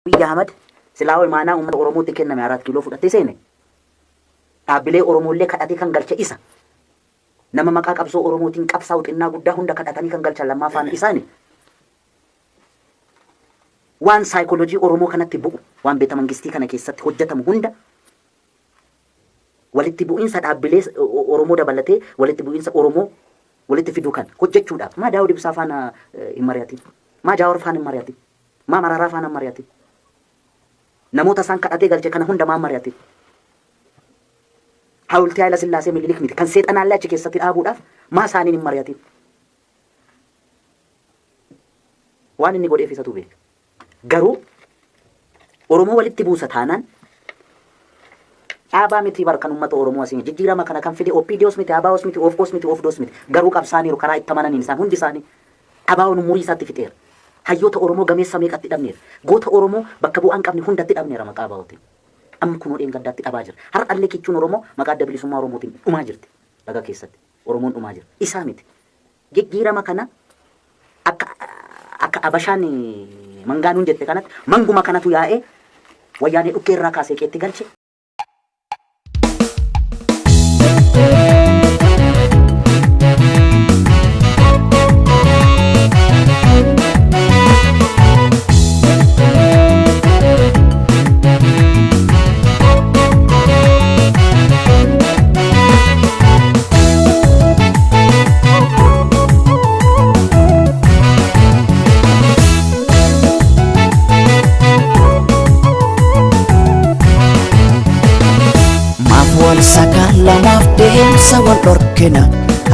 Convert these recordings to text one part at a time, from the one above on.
Abiyyi Ahmad silaa imaanaa uummata Oromootti kenname Araat Kiiloo fudhatee seene. Dhaabbilee Oromoollee kadhatee kan galche isa. Nama maqaa qabsoo Oromootiin qabsaa'u xinnaa guddaa hunda kadhatanii kan galchan lammaffaan isaani. Waan saayikoolojii Oromoo kanatti bu'u, waan beeta mangistii kana keessatti hojjetamu hunda, walitti bu'iinsa dhaabbilee Oromoo dabalatee walitti bu'iinsa Oromoo walitti fiduu kan hojjechuudhaaf maa Daawud Ibsaa faana hin mari'atin? Maa Jaawar faana hin mari'atin? Maa Mararaa faana hin mari'atin? Namoota isaan kadhatee galche kana hunda maa mari'atin? Hawultii Haayila Sillaasee Minilik miti kan seexanaallee achi keessatti dhaabuudhaaf maa isaaniin hin mari'atin? Waan inni godheef isatu beeka. Garuu Oromoo walitti buusa taanaan dhaabaa miti bar kan uummata Oromoo asiin jijjiirama kana kan fide OPDOs miti, ABOs miti, OFCOs miti, OFDOs miti. Garuu qabsaaniiru karaa itti amananiin isaan hundi isaanii. ABOn umurii isaatti fixeera. Hayyoota Oromoo gameessa meeqatti dhabneera. Goota Oromoo bakka bu'aa hin qabne hundatti dhabneera maqaa ABOtiin. Amma kunoo dheengaddaatti dhabaa jira. Har'allee kichuun Oromoo maqaa Adda Bilisummaa Oromootiin dhumaa jirti. Laga keessatti. Oromoon dhumaa jira. Isaa miti. Jijjiirama kana akka Abashaan Mangaanuun jette kanatti manguma kanatu yaa'ee Wayyaanee dhukkee irraa kaasee qeetti galche. Maaf wal sakaalamaaf deemsa wal dhorkina,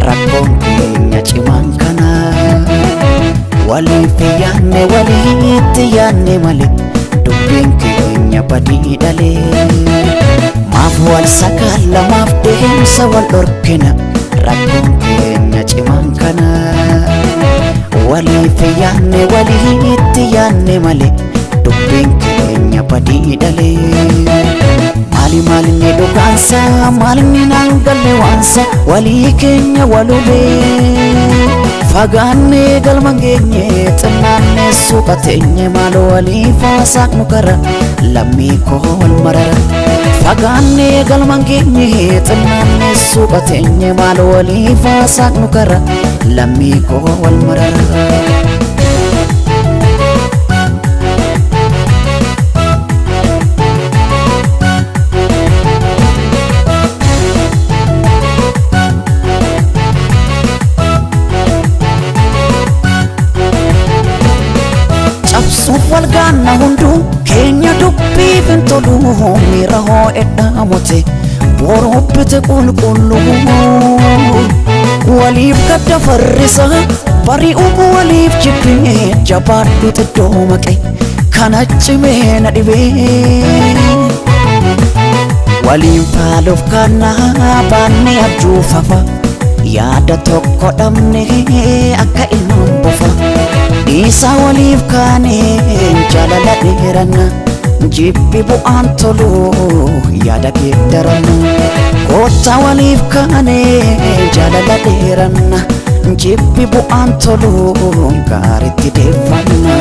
rakkoon keenya cimaan kana. Waliif yaanne, walitti yaanne malee, dubbiin keenya badii dhalee. Maaf wal sakaalamaaf deemsa wal dhorkina, rakkoon keenya cimaan kana. Waliif yaanne, walitti yaanne malee, dubbiin keenya badii dhalee. Maali maalinni dhugaansa, maalinni naan galle waansa, walii keenya walubee. Fagaannee galma geenye, xinnaannee suuqa teenye, maaloo waliif haasaaqnu kara, lammii koo wal marara. Fagaannee galma geenye, xinnaannee suuqa teenye, maaloo waliif haasaaqnu kara, lammii koo wal marara. Cabsuuf wal gaanna, hunduu keenya dubbiif hin tolu, miira hoo'edha mute borobbite qulqullu. Waliif gadda farrisa bari'uuf waliif jibbee, jabaadhu xiddoo maqe kana cimee na dhibee. Waliin faaluuf kana baannee abjuufafa, yaada tokko dhabne akka ilmaan bofa. Dhiisaa waliif kaane jaalala dheeranna, jibbi bu'aan tolu yaada geeddaranna. Koottaa waliif kaane jaalala dheeranna, jibbi bu'aan tolu gaaritti deeffanna.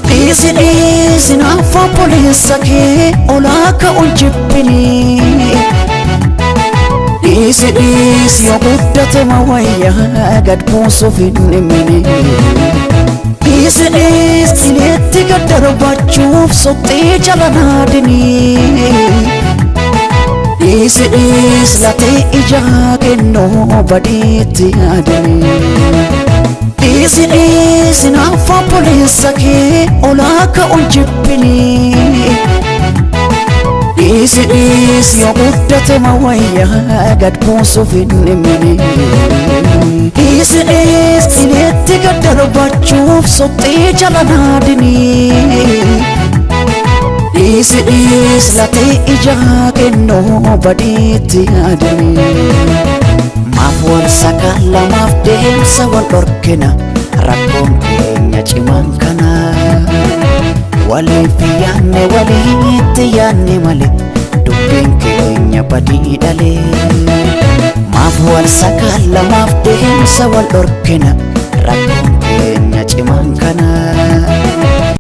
Dhiisi dhiisi naaf obboleessa kee olaa ka'uun jibbinii. Dhiisi dhiisi yoo guddate ma wayyaa gad buusuuf hin dhimmini. Dhiisi dhiisi ileetti gad darbachuuf soxxee jala naadinii. Dhiisi dhiisi latee ijaa kennuu badiitti yaadanii. Dhiisi dhiisi naaf obboleessa kee olaa ka'uun jibbinii. Dhiisi dhiisi yoo guddate ma wayyaa gad buusuuf hin dhimmini. Dhiisi dhiisi ileetti gad darbachuuf soxxee jala naadinii. Dhiisi dhiisi latee ijaa kennuu badiitti yaadanii. Maaf wal sakaalamaaf deemsa wal dhorkina, rakkoon keenya cimaan kana. Waliif yaanne walitti yaanne malee dubbiin keenya badii dhalee. Maaf wal sakaalla, maaf deemsa wal dhorkina, rakkoon keenya cimaan kana.